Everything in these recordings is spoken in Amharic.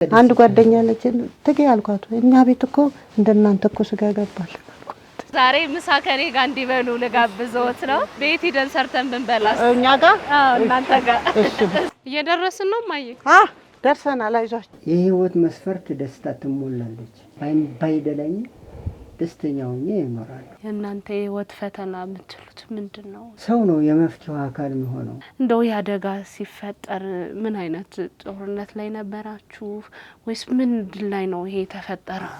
አንድ ጓደኛ አለችን፣ ትጌ አልኳት፣ እኛ ቤት እኮ እንደናንተ እኮ ስጋ ገባል። ዛሬ ምሳ ከኔ ጋር እንዲበሉ ልጋብዘዎት ነው። ቤት ሂደን ሰርተን ብንበላስ? እኛ ጋር? አዎ፣ እናንተ ጋር። እየደረስን ነው እማዬ? ደርሰናል። አይዟችሁ። የህይወት መስፈርት ደስታ ትሞላለች። ባይደላኝ ደስተኛ ሆኜ ይኖራለሁ። የእናንተ የህይወት ፈተና የምትሉት ምንድን ነው? ሰው ነው የመፍትሄው አካል የሚሆነው። እንደው ይህ አደጋ ሲፈጠር ምን አይነት ጦርነት ላይ ነበራችሁ ወይስ ምንድን ላይ ነው ይሄ የተፈጠረው?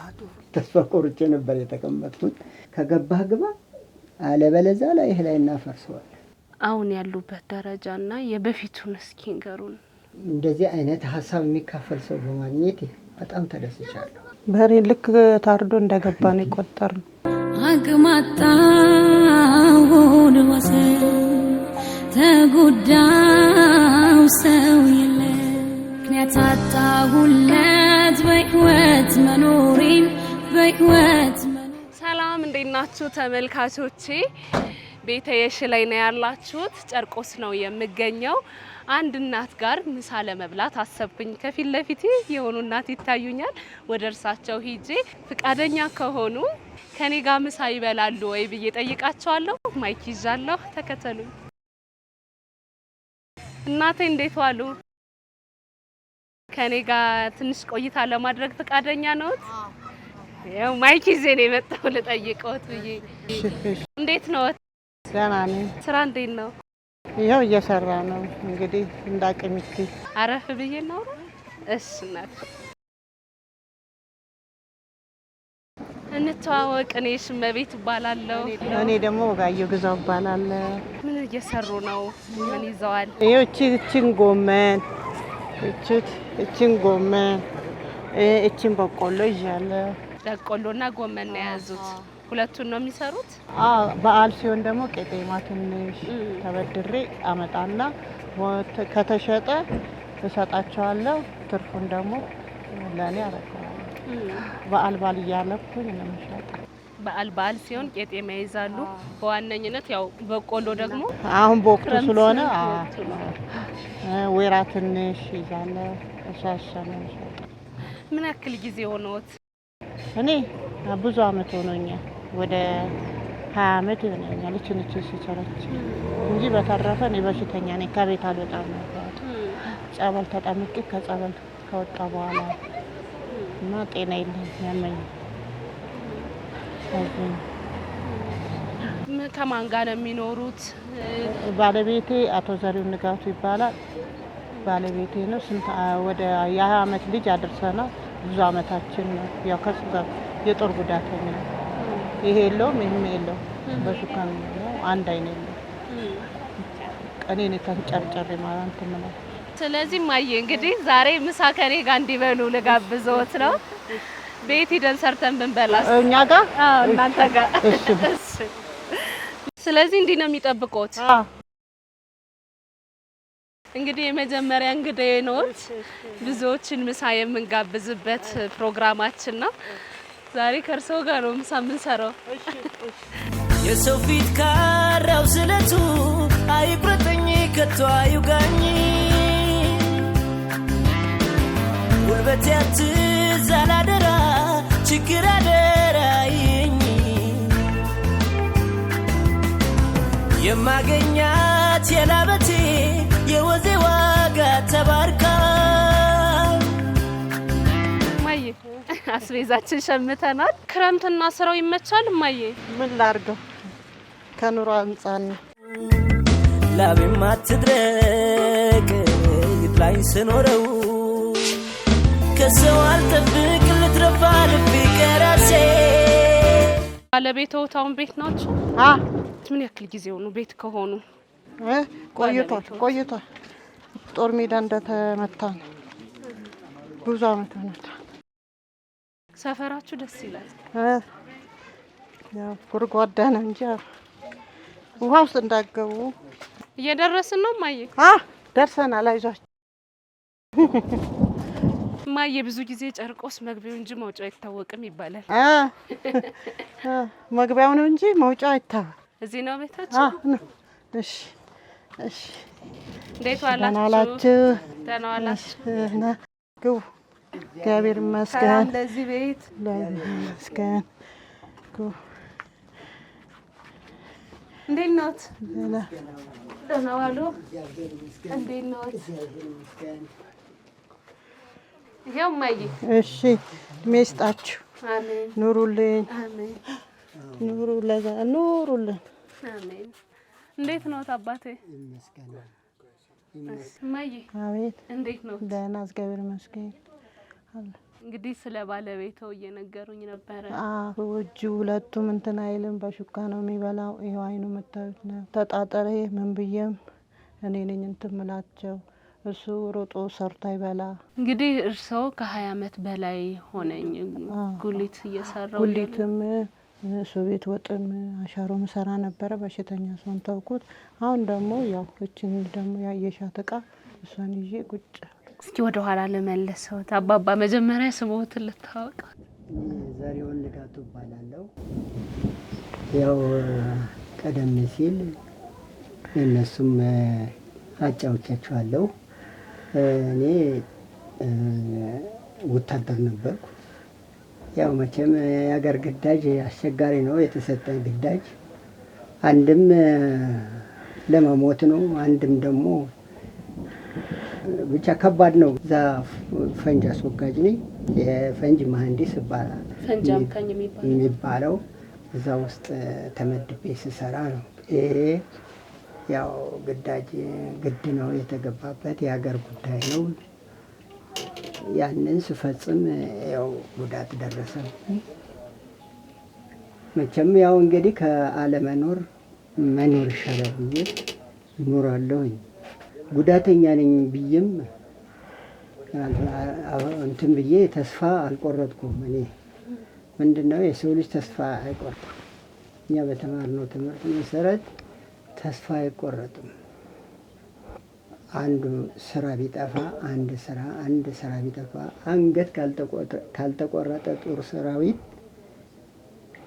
ተስፋ ቆርጬ ነበር የተቀመጥኩት። ከገባህ ግባ፣ አለበለዚያ ላይ ይህ ላይ እናፈርሰዋለን። አሁን ያሉበት ደረጃ እና የበፊቱን እስኪ ንገሩን። እንደዚህ አይነት ሀሳብ የሚካፈል ሰው በማግኘት በጣም ተደስቻለሁ። በሬ ልክ ታርዶ እንደገባ ነው የቆጠርነው። አቅማጣውን ወሰ ተጎዳው ሰው የለ ምክንያት አጣሁለት በሕይወት መኖሬን በሕይወት። ሰላም፣ እንዴት ናችሁ ተመልካቾቼ? ቤተ የሺ ላይ ነው ያላችሁት። ጨርቆስ ነው የምገኘው። አንድ እናት ጋር ምሳ ለመብላት አሰብኩኝ። ከፊት ለፊቴ የሆኑ እናት ይታዩኛል። ወደ እርሳቸው ሂጄ ፍቃደኛ ከሆኑ ከኔ ጋር ምሳ ይበላሉ ወይ ብዬ ጠይቃቸዋለሁ። Mic ይዣለሁ፣ ተከተሉኝ። እናቴ፣ እንዴት ዋሉ? ከኔ ጋር ትንሽ ቆይታ ለማድረግ ፍቃደኛ ነዎት? ያው mic ይዤ ነው የመጣው ልጠይቀዎት ብዬ። እንዴት ነዎት? ደህና ነኝ። ስራ እንዴት ነው? ይኸው እየሰራ ነው እንግዲህ እንዳቅሚቲ። አረፍ ብዬ እናውራ። እሺ እናት፣ እንተዋወቅ። እኔ ሽመቤት እባላለሁ። እኔ ደግሞ ወጋየሁ ግዛው እባላለሁ። ምን እየሰሩ ነው? ምን ይዘዋል? ይኸው እቺ እቺን ጎመን እቺን ጎመን፣ እቺን በቆሎ ይዣለሁ። በቆሎና ጎመን ነው የያዙት። ሁለቱን ነው የሚሰሩት? አዎ፣ በዓል ሲሆን ደግሞ ቄጤማ ትንሽ ተበድሬ አመጣና ከተሸጠ እሰጣቸዋለሁ። ትርፉን ደግሞ ለእኔ አደርገዋለሁ። በዓል በዓል እያለኩኝ ነው የምሸጠው። በዓል በዓል ሲሆን ቄጤማ ይይዛሉ። በዋነኝነት ያው በቆሎ ደግሞ አሁን በወቅቱ ክረምት ስለሆነ ወቅቱ ነው። ወይራ ትንሽ ይዛለሁ። እሷ ነው የምሸጠው። ምን ያክል ጊዜ ሆነዎት? እኔ ብዙ አመት ሆኖኛል። ወደ 20 አመት ይሆነኛል። እችን እችን ስቸረች እንጂ በተረፈ እኔ በሽተኛ ነኝ። ከቤት አልወጣም ነበር። ጸበል ተጠምቄ ከጸበል ከወጣ በኋላ እና ጤና የለኝም፣ ያመኛል። ለዚህ ነው። ከማን ጋር ነው የሚኖሩት? ባለቤቴ አቶ ዘሪሁን ንጋቱ ይባላል። ባለቤቴ ነው። ስንት ወደ የ20 አመት ልጅ አድርሰናል። ብዙ አመታችን ነው። ያው ከሱ ጋር የጦር ጉዳተኛ ነው። ይሄ የለውም፣ ይህም የለውም። በሹካም ነው፣ አንድ አይን የለውም። እኔ ነኝ ተንጨርጨሬ ማለት እንትን የምለው። ስለዚህ ማየ እንግዲህ ዛሬ ምሳ ከኔ ጋር እንዲበሉ ልጋብዘዎት ነው። ቤት ሂደን ሰርተን ብንበላስ? እኛ ጋር? አዎ፣ እናንተ ጋር። እሺ። እሺ። ስለዚህ እንዲህ ነው የሚጠብቁት። አዎ። እንግዲህ የመጀመሪያ እንግዳዬ ነዎት። ብዙዎችን ምሳ የምንጋብዝበት ፕሮግራማችን ነው። ዛሬ ከእርስዎ ጋር ነው ምሳ የምንሰራው። የሰው ፊት ካራው ስለቱ አይቁረጠኝ ከቶ አይውጋኝ፣ ጉልበቴ አትዛል አደራ፣ ችግር አደራይኝ፣ የማገኛት የላበቴ የወዜ ዋጋ ተባርካ። እማዬ፣ አስቤዛችን ሸምተናል። ክረምትና ስራው ይመቻል እማዬ? ምን ላድርገው፣ ከኑሮ አንጻር ነው። ላቤም አትድረቅ ይጥላኝ ስኖረው፣ ከሰው አልጠብቅ ልትረፋ ልቤ ከራሴ። ባለቤትዎት አሁን ቤት ናቸው? አ ምን ያክል ጊዜ ሆኑ ቤት ከሆኑ? ቆይቷል፣ ቆይቷል። ጦር ሜዳ እንደተመታ ነው። ብዙ አመት ሆኖታል። ሰፈራችሁ ደስ ይላል። ያው ጎድጓዳ ነው እንጂ ያው ውሃ ውስጥ እንዳገቡ። እየደረስን ነው እማዬ? ደርሰናል። አይዟችሁ። እማዬ፣ ብዙ ጊዜ ጨርቆስ መግቢያው እንጂ መውጫው አይታወቅም ይባላል። አ አ መግቢያው ነው እንጂ መውጫው አይታወቅም። እዚህ ነው ቤታችሁ? ነው። እሺ፣ እሺ። እንዴት ደህና ዋላችሁ? ዋላችሁ? ደህና ዋላችሁ? እሺ፣ ና ግቡ። እግዚአብሔር ይመስገን። ሰላም ለዚህ ቤት። ይመስገን። እንዴት ኖት? ደህና ዋሉ? እንዴት ኖት? ይኸው እማዬ። እሺ፣ እድሜ ይስጣችሁ። አሜን። ኑሩልኝ፣ አሜን። ኑሩ፣ ኑሩልን። አሜን። እንዴት ኖት አባቴ? እማዬ። አቤት። እንዴት ኖት? ደህና፣ እግዚአብሔር ይመስገን። እንግዲህ ስለ ባለቤተው እየነገሩኝ ነበረ። አዎ፣ እጁ ሁለቱም እንትን አይልም፣ በሹካ ነው የሚበላው። ይኸው አይኑ የምታዩት ነው። ተጣጠሬ ምን ብዬም እኔ ነኝ እንትን ምላቸው። እሱ ሮጦ ሰርቶ አይበላ። እንግዲህ እርስዎ ከ20 አመት በላይ ሆነኝ ጉሊት እየሰራው። ጉሊትም እሱ ቤት ወጥም አሻሮም ሰራ ነበረ። በሽተኛ ሰውን ተውኩት። አሁን ደግሞ ያው እችን ደግሞ ያየሻት እቃ እሷን ይዤ ቁጭ። እስኪ ወደ ኋላ ልመልሰዎት አባባ፣ መጀመሪያ ስምዎትን ልታወቅ። ዘሪሁን ንጋቱ እባላለሁ። ያው ቀደም ሲል እነሱም አጫውቻችኋለሁ። እኔ ወታደር ነበርኩ። ያው መቼም የሀገር ግዳጅ አስቸጋሪ ነው። የተሰጠኝ ግዳጅ አንድም ለመሞት ነው፣ አንድም ደግሞ ብቻ ከባድ ነው። እዛ ፈንጅ አስወጋጅ ነኝ። የፈንጅ መሀንዲስ ይባላል። ፈንጅ አምካኝ የሚባለው። የሚባለው እዛ ውስጥ ተመድቤ ስሰራ ነው። ይሄ ያው ግዳጅ ግድ ነው፣ የተገባበት የሀገር ጉዳይ ነው። ያንን ስፈጽም ያው ጉዳት ደረሰብኝ። መቼም ያው እንግዲህ ከአለመኖር መኖር ይሻላል ብዬ እኖራለሁኝ። ጉዳተኛ ነኝ ብዬም እንትን ብዬ ተስፋ አልቆረጥኩም። እኔ ምንድነው፣ የሰው ልጅ ተስፋ አይቆርጥም። እኛ በተማርነው ትምህርት መሰረት ተስፋ አይቆረጥም። አንዱ ስራ ቢጠፋ፣ አንድ ስራ ቢጠፋ፣ አንገት ካልተቆረጠ ጦር ሰራዊት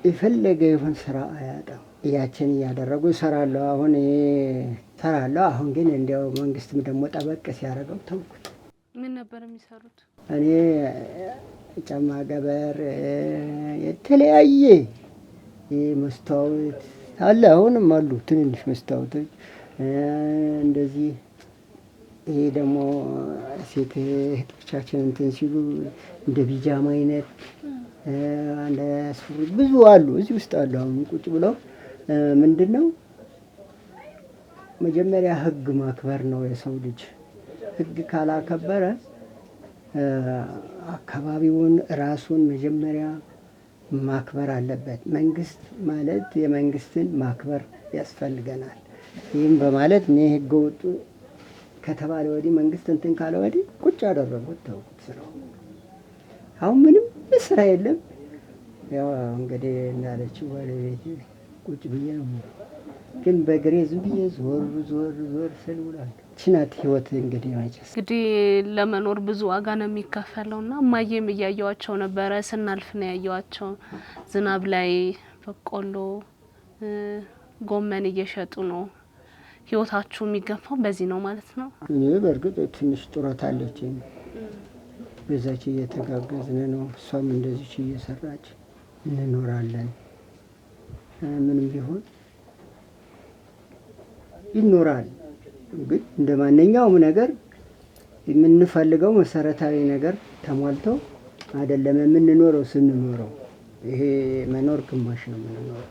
የፈለገ ይሁን ስራ አያጣም። ያችን እያደረጉ እሰራለሁ። አሁን እሰራለሁ። አሁን ግን እንዲያው መንግስትም ደግሞ ጠበቅ ሲያደርገው ተውኩት። ምን ነበር የሚሰሩት? እኔ ጫማ ገበር፣ የተለያየ መስታወት አለ። አሁንም አሉ ትንንሽ መስታወቶች እንደዚህ። ይሄ ደግሞ ሴት እህቶቻችን እንትን ሲሉ እንደ ቢጃማ አይነት፣ እንደ ሱሪ ብዙ አሉ፣ እዚህ ውስጥ አሉ። አሁን ቁጭ ብለው ምንድን ነው፣ መጀመሪያ ህግ ማክበር ነው። የሰው ልጅ ህግ ካላከበረ አካባቢውን ራሱን መጀመሪያ ማክበር አለበት። መንግስት ማለት የመንግስትን ማክበር ያስፈልገናል። ይህም በማለት እኔ ህገ ወጡ ከተባለ ወዲህ፣ መንግስት እንትን ካለ ወዲህ ቁጭ አደረጉት፣ ተውኩት ስራው። አሁን ምንም ስራ የለም። ያው እንግዲህ እንዳለችው ባለቤቴ ቁጭ ብዬ ነው፣ ግን በእግሬ ዝም ብዬ ዞር ዞር ዞር ስል ውላለሁ። ይህች ናት ህይወት እንግዲህ መቼስ። እንግዲህ ለመኖር ብዙ ዋጋ ነው የሚከፈለው ና እማዬም እያየዋቸው ነበረ። ስናልፍ ነው ያየዋቸው። ዝናብ ላይ በቆሎ፣ ጎመን እየሸጡ ነው። ህይወታችሁ የሚገፋው በዚህ ነው ማለት ነው። እኔ በእርግጥ ትንሽ ጡረታ አለችኝ። በዛች እየተጋገዝን ነው። እሷም እንደዚች እየሰራች እንኖራለን። ምንም ቢሆን ይኖራል። ግን እንደ ማንኛውም ነገር የምንፈልገው መሰረታዊ ነገር ተሟልቶ አይደለም የምንኖረው። ስንኖረው ይሄ መኖር ግማሽ ነው የምንኖረው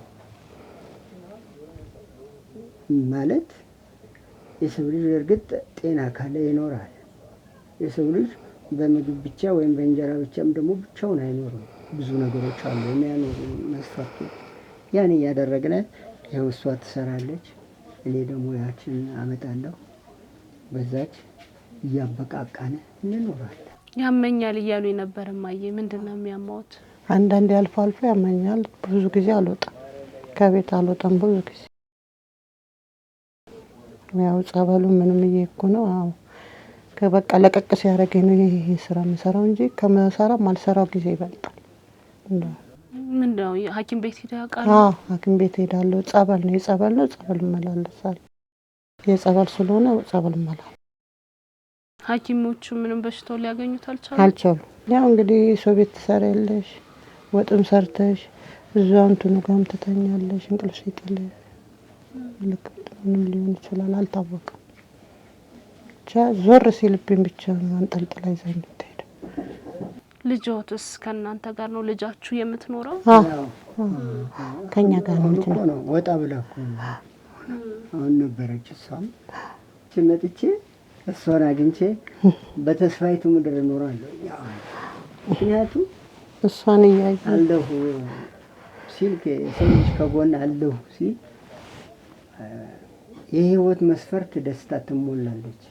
ማለት። የሰው ልጅ እርግጥ ጤና ካለ ይኖራል። የሰው ልጅ በምግብ ብቻ ወይም በእንጀራ ብቻም ደግሞ ብቻውን አይኖርም። ብዙ ነገሮች አሉ የሚያኖሩ መስፈርቶች። ያን እያደረግን ይኸው እሷ ትሰራለች፣ እኔ ደግሞ ያችን አመጣለሁ። በዛች እያበቃቃን እንኖራለን። ያመኛል እያሉ ነበር እማዬ። ምንድን ነው የሚያማዎት? አንዳንዴ አልፎ አልፎ ያመኛል። ብዙ ጊዜ አልወጣም፣ ከቤት አልወጣም ብዙ ጊዜ። ያው ጸበሉ ምንም እየሄድኩ ነው። አዎ፣ በቃ ለቀቅ ሲያደርገኝ ነው ይሄ ስራ የምሰራው እንጂ ከመሰራው ማልሰራው ጊዜ ይበልጣል። ምንድን ነው፣ ሐኪም ቤት ሄደው ያውቃሉ? አዎ፣ ሐኪም ቤት ሄዳለሁ። ጸበል ነው፣ የጸበል ነው፣ ጸበል እመላለሳለሁ። የጸበል ስለሆነ ጸበል እመላለሳለሁ። ሐኪሞቹ ምንም በሽታው ሊያገኙት አልቻሉ። አልቻሉ። ያው እንግዲህ ሰው ቤት ትሰሪያለሽ፣ ወጥም ሰርተሽ እዛው እንትኑ ጋርም ትተኛለሽ። እንቅልፍ ሲጥል ልክ ምንም ሊሆን ይችላል፣ አልታወቀም። ብቻ ዞር ሲልብኝ ብቻ ነው አንጠልጥላ ይዛኝ የምትሄደው። ልጆትስ ከእናንተ ጋር ነው ልጃችሁ የምትኖረው? አዎ፣ ከኛ ጋር ነው አሁን እኮ የምትኖረው። ነው ወጣ ብላ እኮ ነው አሁን ነበረች። እሷም መጥቼ እሷን አግኝቼ በተስፋይቱ ምድር እኖራለሁ። ምክንያቱም እሷን እያየ አለሁ ሲል የሰው ልጅ ከጎን አለሁ ሲል የህይወት መስፈርት ደስታ ትሞላለች።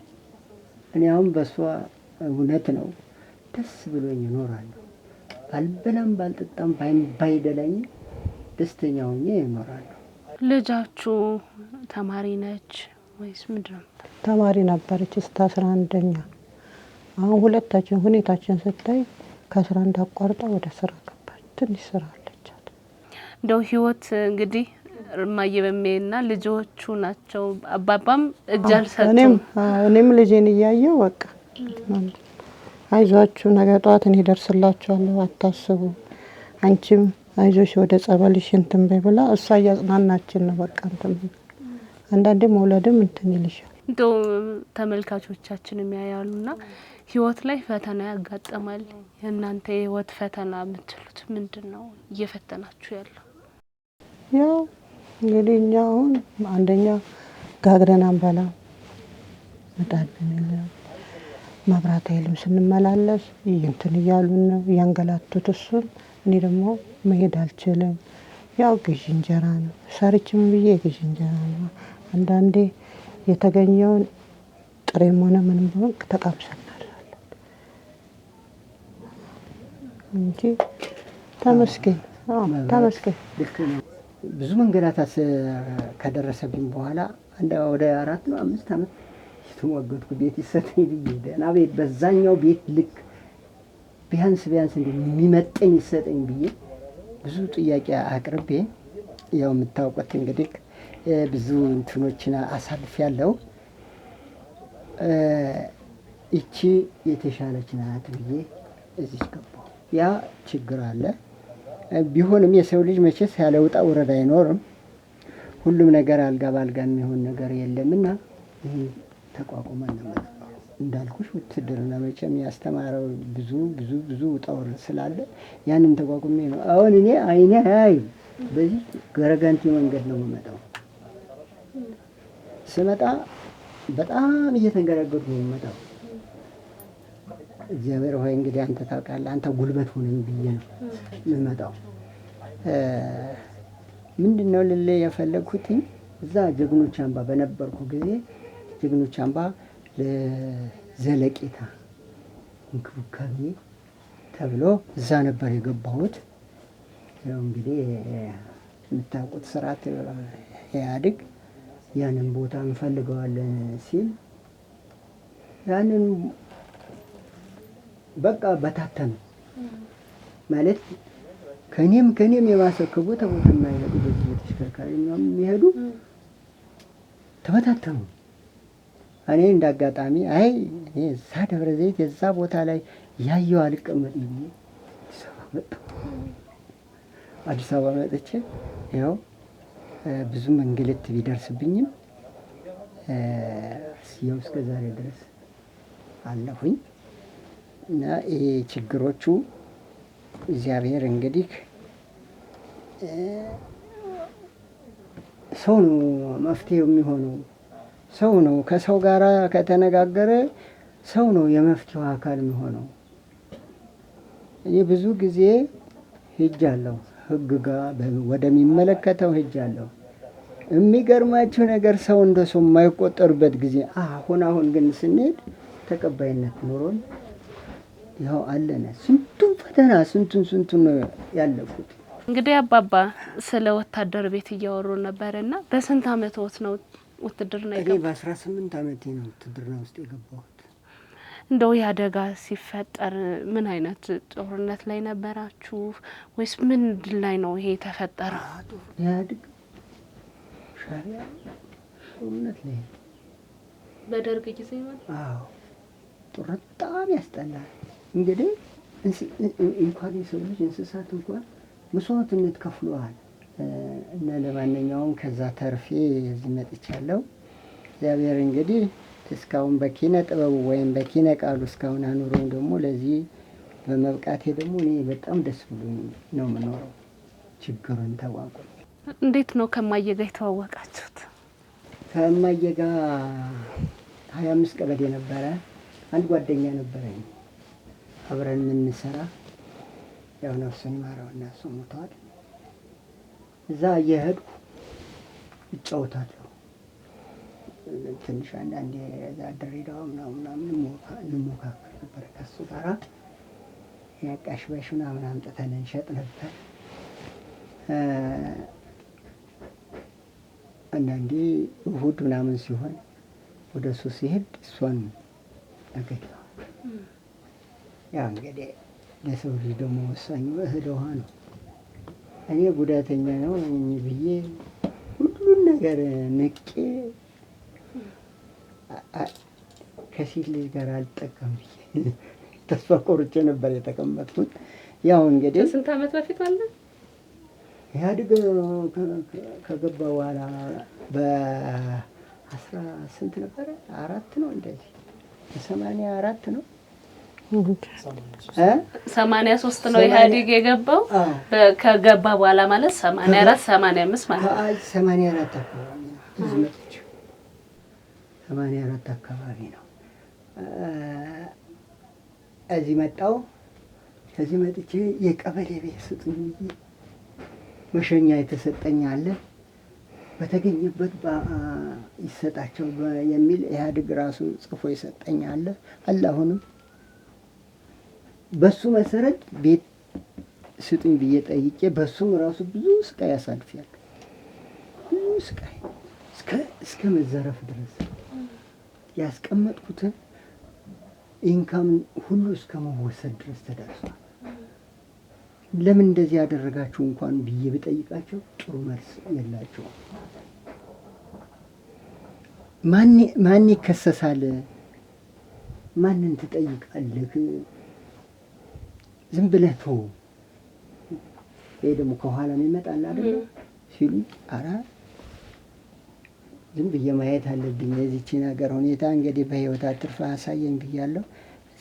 እኔ አሁን በእሷ እውነት ነው ደስ ብሎኝ እኖራለሁ። ባልበላም ባልጠጣም ባይደላኝም ደስተኛ ሆኜ እኖራለሁ። ልጃችሁ ተማሪ ነች ወይስ ምንድን ነው? ተማሪ ነበረች እስከ 11ኛ። አሁን ሁለታችን ሁኔታችን ስታይ ከ11 አቋርጣ ወደ ስራ ገባች። ትንሽ ስራ አለቻት። እንደው ህይወት እንግዲህ እማዬ በሜና ልጆቹ ናቸው። አባባም እጅ አልሰጡም። እኔም ልጄን እያየው በቃ አይዟችሁ፣ ነገ ጠዋት እኔ እደርስላችኋለሁ፣ አታስቡ፣ አንቺም አይዞሽ ወደ ጸበልሽ እንትን በይ ብላ እሷ እያጽናናችን ነው። በቃ እንትን አንዳንዴ መውለድም እንትን ይልሻል። እንደው ተመልካቾቻችን የሚያያሉና ህይወት ላይ ፈተና ያጋጥማል። የእናንተ የህይወት ፈተና የምትሉት ምንድን ነው? እየፈተናችሁ ያለው? ያው እንግዲህ እኛ አሁን አንደኛ ጋግረን አንበላም፣ ምጣድ የለም፣ መብራት ኃይልም ስንመላለስ እንትን እያሉን ነው እያንገላቱት እሱን። እኔ ደግሞ መሄድ አልችልም። ያው ግዢ እንጀራ ነው ሰርችም ብዬ ግዢ እንጀራ ነው። አንዳንዴ የተገኘውን ጥሬም ሆነ ምንም ቢሆን ተቃምሰን እናድራለን እንጂ ተመስገን። አዎ ተመስገን። ልክ ነው። ብዙ መንገላታት ከደረሰብኝ በኋላ አንድ ወደ 4 ነው 5 ዓመት የተሟገትኩ ቤት ይሰጠኝ ብዬ ደህና ቤት በዛኛው ቤት ልክ ቢያንስ ቢያንስ እንደ የሚመጠኝ ይሰጠኝ ብዬ ብዙ ጥያቄ አቅርቤ ያው የምታውቁት እንግዲህ ብዙ እንትኖችን አሳልፌያለሁ። እቺ የተሻለች ናት ብዬ እዚች ገባሁ። ያ ችግር አለ። ቢሆንም የሰው ልጅ መቼስ ያለ ውጣ ውረድ አይኖርም። ሁሉም ነገር አልጋ ባልጋ የሚሆን ነገር የለምና ይሄን ተቋቁመን ነው የምንኖረው። እንዳልኩሽ ውትድርና መቼም ያስተማረው ብዙ ብዙ ብዙ ውጣ ውረድ ስላለ ያንን ተቋቁሜ ነው። አሁን እኔ አይኔ አያይም። በዚህ ገረጋንቲ መንገድ ነው የምመጣው። ስመጣ በጣም እየተንገዳገድኩ ነው የምመጣው። እግዚአብሔር ሆይ እንግዲህ አንተ ታውቃለህ፣ አንተ ጉልበት ሆነኝ ብዬ ነው የምመጣው። ምንድነው ልል የፈለግኩት እዛ ጀግኖች አምባ በነበርኩ ጊዜ ጀግኖች አምባ ለዘለቄታ እንክብካቤ ተብሎ እዛ ነበር የገባሁት። ያው እንግዲህ የምታውቁት ስርዓት ኢህአዴግ ያንን ቦታ እንፈልገዋለን ሲል ያንን በቃ በታተኑ ማለት ከኔም የባሰ ከቦታ ቦታ የማይሄዱ በዚህ በተሽከርካሪ ምናምን የሚሄዱ ተበታተኑ። እኔ እንዳጋጣሚ አይ እኔ እዛ ደብረ ዘይት የዛ ቦታ ላይ ያየው አልቀመጥም ብዬ አዲስ አበባ መጣሁ። አዲስ አበባ መጥቼ ያው ብዙም እንግልት ቢደርስብኝም ያው እስከ ዛሬ ድረስ አለሁኝ። እና ይሄ ችግሮቹ እግዚአብሔር እንግዲህ ሰው ነው መፍትሄው የሚሆነው። ሰው ነው ከሰው ጋራ ከተነጋገረ ሰው ነው የመፍትሄው አካል የሚሆነው። እኔ ብዙ ጊዜ ሄጃለሁ፣ ህግ ጋር ወደሚመለከተው ሄጃለሁ። የሚገርማችሁ ነገር ሰው እንደ ሰው የማይቆጠርበት ጊዜ አሁን አሁን ግን ስንሄድ ተቀባይነት ኖሮን ይኸው አለነ። ስንቱን ፈተና ስንቱን ስንቱን ነው ያለፉት። እንግዲህ አባባ ስለ ወታደር ቤት እያወሩ ነበርና በስንት አመትዎት ነው ውትድርና እኔ የገቡት? በ18 አመቴ ነው ውትድርና ውስጥ የገባሁት። እንደው ያደጋ ሲፈጠር ምን አይነት ጦርነት ላይ ነበራችሁ ወይስ ምን ላይ ነው ይሄ የተፈጠረው? ኢህአዴግ ሻዕቢያ ጦርነት ላይ ነው። በደርግ ጊዜ ማለት? አዎ። ጦርነት በጣም ያስጠላል። እንግዲህ እንኳን የሰው ልጅ እንስሳት እንኳን መስዋዕትነት ከፍለዋል። እና ለማንኛውም ከዛ ተርፌ እዚህ መጥቻለሁ። እግዚአብሔር እንግዲህ እስካሁን በኪነ ጥበቡ ወይም በኪነ ቃሉ እስካሁን አኑሮኝ ደግሞ ለዚህ በመብቃቴ ደግሞ እኔ በጣም ደስ ብሎኝ ነው የምኖረው። ችግሩን ተቋቁሜ። እንዴት ነው ከማየ ጋር የተዋወቃችሁት? ከእማዬ ጋር 25 ቀበሌ ነበረ። አንድ ጓደኛ ነበረኝ አብረን የምንሰራ፣ ያው ነፍሱን ይማረውና እሱ ሞተዋል። እዛ እየሄድኩ እጫወታለሁ። ትንሽ አንዳንዴ እዛ ድሬዳዋ ምናምን ምናምን እንሞካከር ነበረ ከሱ ጋራ፣ ያቃሽባሽ ምናምን አምጥተን እንሸጥ ነበር። አንዳንዴ እሁድ ምናምን ሲሆን ወደ እሱ ሲሄድ እሷን አገኘዋለሁ። ያው እንግዲህ ለሰው ልጅ ደግሞ ወሳኙ እህል ውሃ ነው። እኔ ጉዳተኛ ነው ብዬ ሁሉን ነገር ንቄ ከሴት ልጅ ጋር አልጠቀም ብዬ ተስፋ ቆርጬ ነበር የተቀመጥኩት። ያው እንግዲህ ከስንት ዓመት በፊት ማለት ነው? ኢህአዴግ ከገባ በኋላ በአስራ ስንት ነበረ? 4 ነው እንደዚህ፣ 84 ነው። 83 ነው ኢህአዴግ የገባው። ከገባ በኋላ ማለት 84 85 ማለት ነው። 84 አካባቢ ነው። እዚህ መጥቼ 84 አካባቢ ነው እዚህ መጣሁ። እዚህ መጥቼ የቀበሌ ቤት ስጡኝ መሸኛ የተሰጠኝ አለ። በተገኘበት ይሰጣቸው የሚል ኢህአዴግ ራሱ ጽፎ የሰጠኝ አለ አለ። አሁንም በሱ መሰረት ቤት ስጡኝ ብዬ ጠይቄ በሱም ራሱ ብዙ ስቃይ አሳልፌያለሁ። ብዙ ስቃይ እስከ መዘረፍ ድረስ፣ ያስቀመጥኩትን ኢንካም ሁሉ እስከ መወሰድ ድረስ ተደርሷል። ለምን እንደዚህ ያደረጋችሁ እንኳን ብዬ ብጠይቃቸው ጥሩ መልስ የላቸውም። ማን ይከሰሳል? ማንን ትጠይቃለህ? ዝም ብለህ ተው። ይሄ ደግሞ ከኋላ ይመጣል አይደል ሲሉ፣ ኧረ ዝም ብዬ ማየት አለብኝ የዚችን ሀገር ሁኔታ፣ እንግዲህ በህይወት አትርፈህ አሳየኝ ብያለሁ።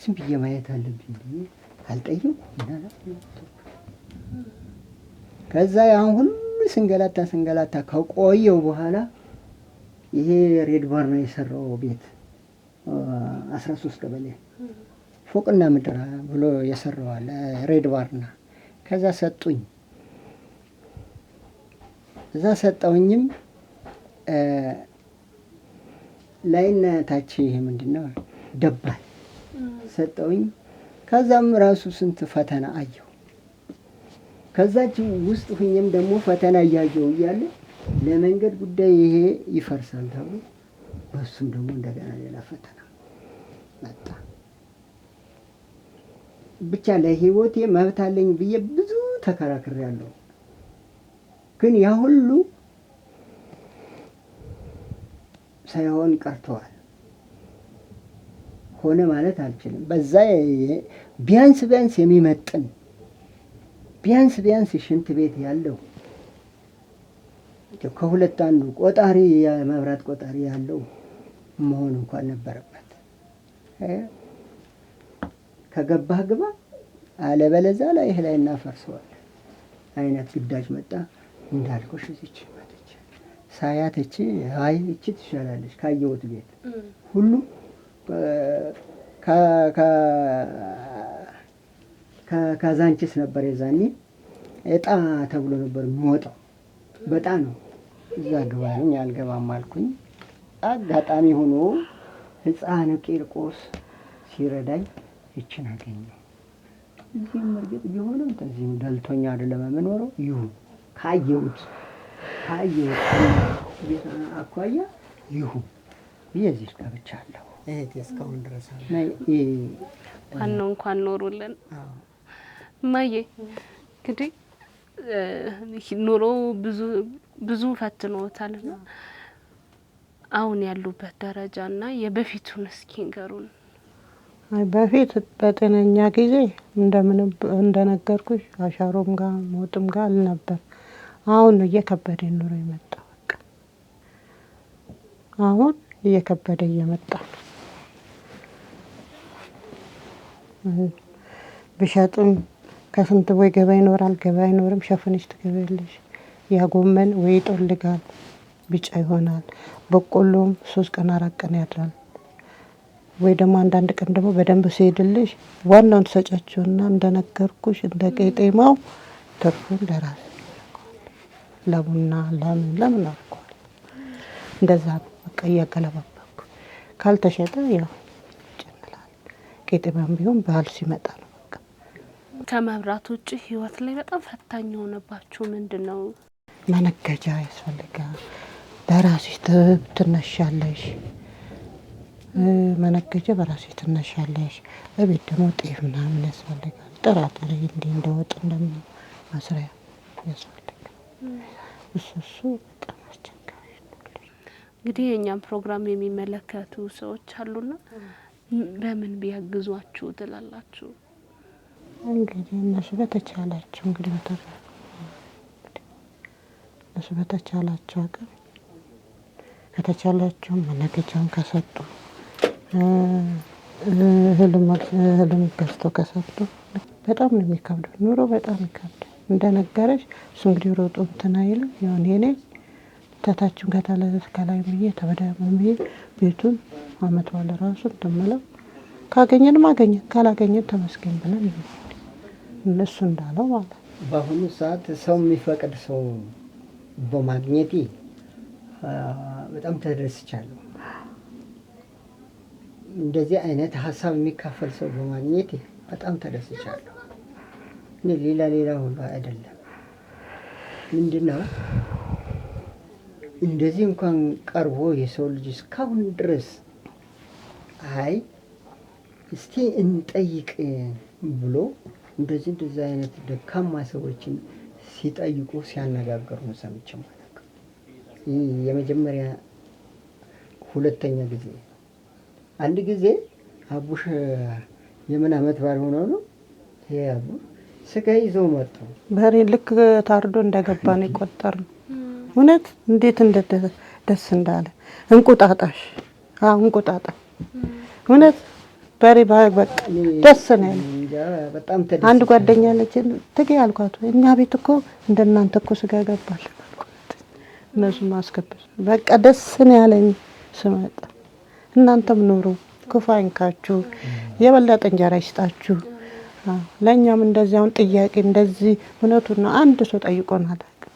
ዝም ብዬ ማየት አለብኝ ብዬ አልጠየኩም። ከዛ ያን ሁሉ ስንገላታ ስንገላታ ከቆየው በኋላ ይሄ ሬድ ባር ነው የሰራው ቤት፣ 13 ቀበሌ ፎቅና ምድር ብሎ የሰራው አለ ሬድ ባርና። ከዛ ሰጡኝ። እዛ ሰጠውኝም ላይና ታች ይሄ ምንድነው ደባል ሰጠውኝ። ከዛም ራሱ ስንት ፈተና አየሁ። ከዛች ውስጥ ሁኜም ደግሞ ፈተና እያየሁ እያለ ለመንገድ ጉዳይ ይሄ ይፈርሳል ተብሎ በሱም ደግሞ እንደገና ሌላ ፈተና መጣ። ብቻ ለህይወቴ መብት አለኝ ብዬ ብዙ ተከራክሬያለሁ። ግን ያ ሁሉ ሳይሆን ቀርተዋል። ሆነ ማለት አልችልም። በዛ ቢያንስ ቢያንስ የሚመጥን፣ ቢያንስ ቢያንስ ሽንት ቤት ያለው፣ ከሁለት አንዱ ቆጣሪ፣ የመብራት ቆጣሪ ያለው መሆን እንኳን ነበረበት። ከገባህ ግባ፣ አለበለዚያ ላይ ይህ ላይ እናፈርሰዋለን አይነት ግዳጅ መጣ። እንዳልኩሽ እዚች መጥቼ ሳያት እቺ አይ እቺ ትሻላለች ካየሁት ቤት ሁሉ። ከካዛንቺስ ነበር የዛኔ እጣ ተብሎ ነበር የሚወጣው፣ በጣ ነው። እዛ ግባ አሉኝ፣ አልገባም አልኩኝ። አጋጣሚ ሆኖ ህፃን ቂርቆስ ሲረዳኝ ይችን አገኘሁ። እዚህም እርግጥ ቢሆንም እዚህም ደልቶኛ አይደለም የምኖረው፣ ይሁን ካየሁት ካየሁት ቤት አኳያ ይሁን ብዬ እዚህ ገብቻለሁ። እህቴ እስካሁን ድረስ አለ። ዋናው እንኳን ኖሩልን። እማዬ፣ እንግዲህ ኑሮ ብዙ ብዙ ፈትኖታል እና አሁን ያሉበት ደረጃ እና የበፊቱን እስኪ ንገሩን። አይ በፊት በጤነኛ ጊዜ እንደምንም እንደነገርኩሽ አሻሮም ጋር ሞጥም ጋር አልነበር። አሁን ነው እየከበደ ኑሮ የመጣ በቃ አሁን እየከበደ እየመጣ ነው። ብሸጥም ከስንት ወይ ገበያ ይኖራል፣ ገበያ አይኖርም። ሸፍነሽ ትገቢያለሽ። ያ ጎመን ወይ ይጦልጋል፣ ቢጫ ይሆናል። በቆሎም 3 ቀን 4 ቀን ያድራል። ወይ ደግሞ አንዳንድ ቀን ደግሞ በደንብ ሲሄድልሽ ዋናውን ትሰጫቸውና እንደነገርኩሽ እንደ ቄጤማው ትርፉን ለራስ ለቡና ለምን ለምን አድርገዋል። እንደዛ ነው በቃ እያገለባበኩ ካልተሸጠ ያው ጭንላል። ቄጤማም ቢሆን ባህል ሲመጣ ነው በቃ። ከመብራት ውጭ ህይወት ላይ በጣም ፈታኝ የሆነባችሁ ምንድን ነው? መነገጃ ያስፈልጋል። በራስሽ ትነሻለሽ፣ መነገጃ በራስሽ ትነሻለሽ። እቤት ደግሞ ጤፍ ምናምን ያስፈልጋል። ጥራጥሬ እንዲህ እንደ ወጥ እንደምን መስሪያ ያስፈልጋል። እሱ እሱ በጣም አስቸጋሪ ነው። እንግዲህ የእኛም ፕሮግራም የሚመለከቱ ሰዎች አሉና በምን ቢያግዟችሁ ትላላችሁ? እንግዲህ እነሱ በተቻላቸው እንግዲህ እነሱ በተቻላቸው አቅም ከተቻላቸው መነገጃውን ከሰጡ እህልም ገዝተው ከሰጡ በጣም ነው የሚከብደው ኑሮ በጣም ይከብዳል። እንደነገረሽ እሱ እንግዲህ ሮጦ እንትን አይልም። ያው እኔ ተታችን ከላይ ብዬ ተበዳም ብዬ ቤቱን አመት በዓል ራሱ እንትን የምለው ካገኘንም አገኘን ካላገኘን ተመስገን ብለን እነሱ እንዳለው ማለት ነው። በአሁኑ ሰዓት ሰው የሚፈቅድ ሰው በማግኘቴ በጣም ተደስቻለሁ። እንደዚህ አይነት ሀሳብ የሚካፈል ሰው በማግኘቴ በጣም ተደስቻለሁ። እኔ ሌላ ሌላ ሁሉ አይደለም። ምንድነው እንደዚህ እንኳን ቀርቦ የሰው ልጅ እስካሁን ድረስ አይ እስቲ እንጠይቅ ብሎ እንደዚህ እንደዚህ አይነት ደካማ ሰዎችን ሲጠይቁ ሲያነጋግሩ ሰምቼ አላውቅም። ይህ የመጀመሪያ ሁለተኛ ጊዜ። አንድ ጊዜ አቡሽ የምን አመት ባልሆነ ነው ይሄ አቡሽ ስጋ ይዘው መጡ። በሬ ልክ ታርዶ እንደገባ ነው የቆጠርነው። እውነት እንዴት ደስ እንዳለ እንቁጣጣሽ። አዎ እንቁጣጣሽ እውነት በሬ በቃ ደስ ነው ያለኝ። በጣም ተደስቼ አንድ ጓደኛ አለችን ትጌ አልኳት፣ እኛ ቤት እኮ እንደናንተ እኮ ስጋ ገባል አልኳት። እነሱም አስገብተው በቃ ደስ ነው ያለኝ ስመጣ። እናንተም ኑሩ፣ ክፉ አይንካችሁ፣ የበለጠ እንጀራ ይስጣችሁ። አዎ ለኛም እንደዚህ አሁን ጥያቄ እንደዚህ እውነቱን ነው አንድ ሰው ጠይቆን አላውቅም።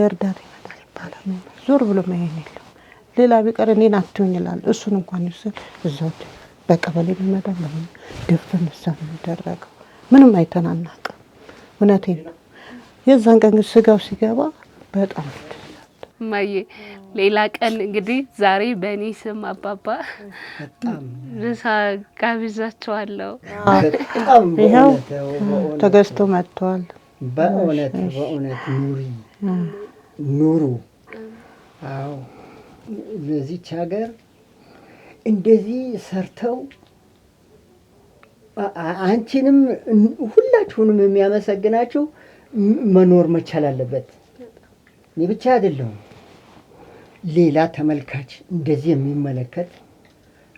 እርዳታ ይመጣል ይባላል፣ ዞር ብሎ ማየን የለም። ሌላ ቢቀር እኔን አትሁኝ ይላል። እሱን እንኳን ይወስድ እዛው በቀበሌ ቢመጣ ለምን ድፍን እዛ ነው የሚደረገው። ምንም አይተናናቅም። እውነቴን ነው። የዛን ቀን ግን ስጋው ሲገባ በጣም እማዬ ሌላ ቀን እንግዲህ ዛሬ በእኔ ስም አባባ በጣም ምሳ ጋብዣቸዋለሁ። በጣም ይኸው በእውነት ተገዝቶ መጥቷል። በእውነት በእውነት ኑሪ ኑሩ። አዎ ለዚች ሀገር እንደዚህ ሰርተው አንቺንም ሁላችሁንም የሚያመሰግናችሁ መኖር መቻል አለበት። እኔ ብቻ አይደለሁም፣ ሌላ ተመልካች እንደዚህ የሚመለከት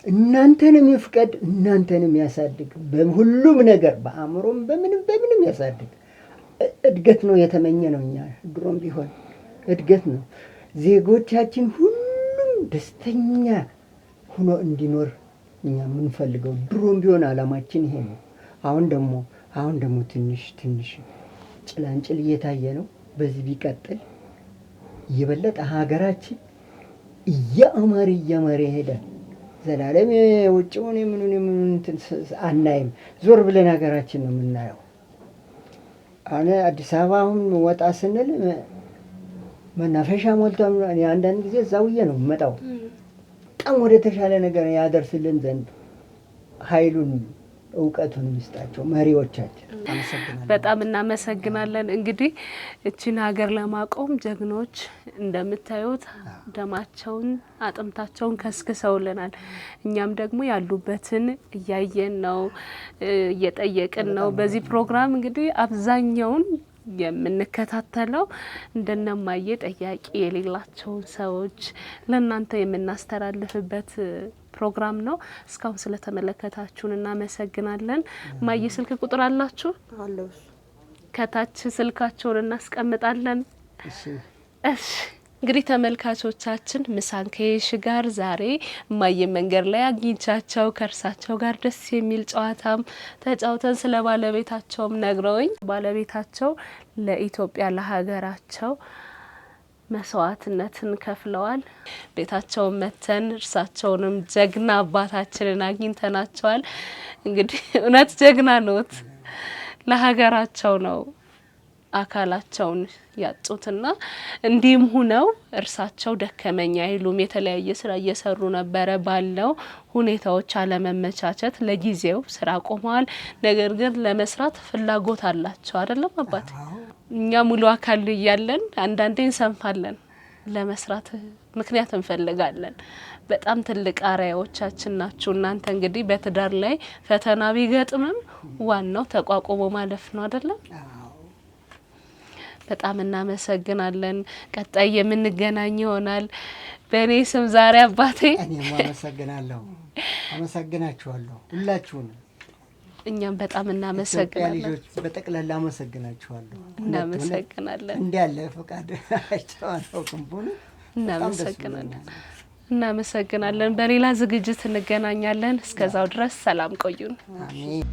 እናንተንም ይፍቀድ፣ እናንተንም ያሳድግ፣ በሁሉም ነገር በአእምሮም በምንም በምንም ያሳድግ። እድገት ነው የተመኘ ነው። እኛ ድሮም ቢሆን እድገት ነው። ዜጎቻችን ሁሉም ደስተኛ ሆኖ እንዲኖር እኛ የምንፈልገው ድሮም ቢሆን አላማችን ይሄ ነው። አሁን ደግሞ ትንሽ ትንሽ ጭላንጭል እየታየ ነው። በዚህ ቢቀጥል የበለጠ ሀገራችን እያማረ እያማረ ይሄዳል። ዘላለም የውጭውን የምኑን የምኑን እንትን አናይም። ዞር ብለን ሀገራችን ነው የምናየው። አሁን አዲስ አበባ አሁን ወጣ ስንል መናፈሻ ሞልቷል። እኔ አንዳንድ ጊዜ እዛው ውዬ ነው የምመጣው። በጣም ወደ ተሻለ ነገር ያደርስልን ዘንድ ኃይሉን እውቀቱን ይስጣቸው መሪዎቻችን። አመሰግናለሁ። በጣም እናመሰግናለን። እንግዲህ እቺን ሀገር ለማቆም ጀግኖች እንደምታዩት ደማቸውን አጥንታቸውን ከስክሰውልናል። እኛም ደግሞ ያሉበትን እያየን ነው፣ እየጠየቅን ነው። በዚህ ፕሮግራም እንግዲህ አብዛኛውን የምንከታተለው እንደነማየ ጠያቂ የሌላቸውን ሰዎች ለእናንተ የምናስተላልፍበት ፕሮግራም ነው። እስካሁን ስለተመለከታችሁን እናመሰግናለን። ማየ ስልክ ቁጥር አላችሁ? አለው እሱ። ከታች ስልካቸውን እናስቀምጣለን። እሺ። እሺ፣ እንግዲህ ተመልካቾቻችን ምሳን ከየሺ ጋር ዛሬ እማዬ መንገድ ላይ አግኝቻቸው ከእርሳቸው ጋር ደስ የሚል ጨዋታም ተጫውተን ስለ ባለቤታቸውም ነግረውኝ ባለቤታቸው ለኢትዮጵያ ለሀገራቸው መስዋዕትነትን ከፍለዋል። ቤታቸውን መተን እርሳቸውንም ጀግና አባታችንን አግኝተናቸዋል። እንግዲህ እውነት ጀግና ኖት፣ ለሀገራቸው ነው አካላቸውን ያጡትና እንዲህም ሁነው እርሳቸው ደከመኝ አይሉም። የተለያየ ስራ እየሰሩ ነበረ። ባለው ሁኔታዎች አለመመቻቸት ለጊዜው ስራ ቆመዋል። ነገር ግን ለመስራት ፍላጎት አላቸው። አይደለም አባት? እኛ ሙሉ አካል እያለን አንዳንዴ እንሰንፋለን። ለመስራት ምክንያት እንፈልጋለን። በጣም ትልቅ አርአያዎቻችን ናችሁ እናንተ። እንግዲህ በትዳር ላይ ፈተና ቢገጥምም ዋናው ተቋቁሞ ማለፍ ነው፣ አይደለም? በጣም እናመሰግናለን። ቀጣይ የምንገናኝ ይሆናል። በእኔ ስም ዛሬ አባቴ እኔም አመሰግናለሁ፣ አመሰግናችኋለሁ ሁላችሁንም። እኛም በጣም ኢትዮጵያ እናመሰግናለን። ልጆች በጠቅላላ አመሰግናችኋለሁ። እናመሰግናለን። እንዲህ ያለ ፈቃድ አይቼው አላውቅም። በእውነት በጣም ደስ እናመሰግናለን። ብሎኛል። እናመሰግናለን። በሌላ ዝግጅት እንገናኛለን። እስከዛው ድረስ ሰላም ቆዩን። አሜን።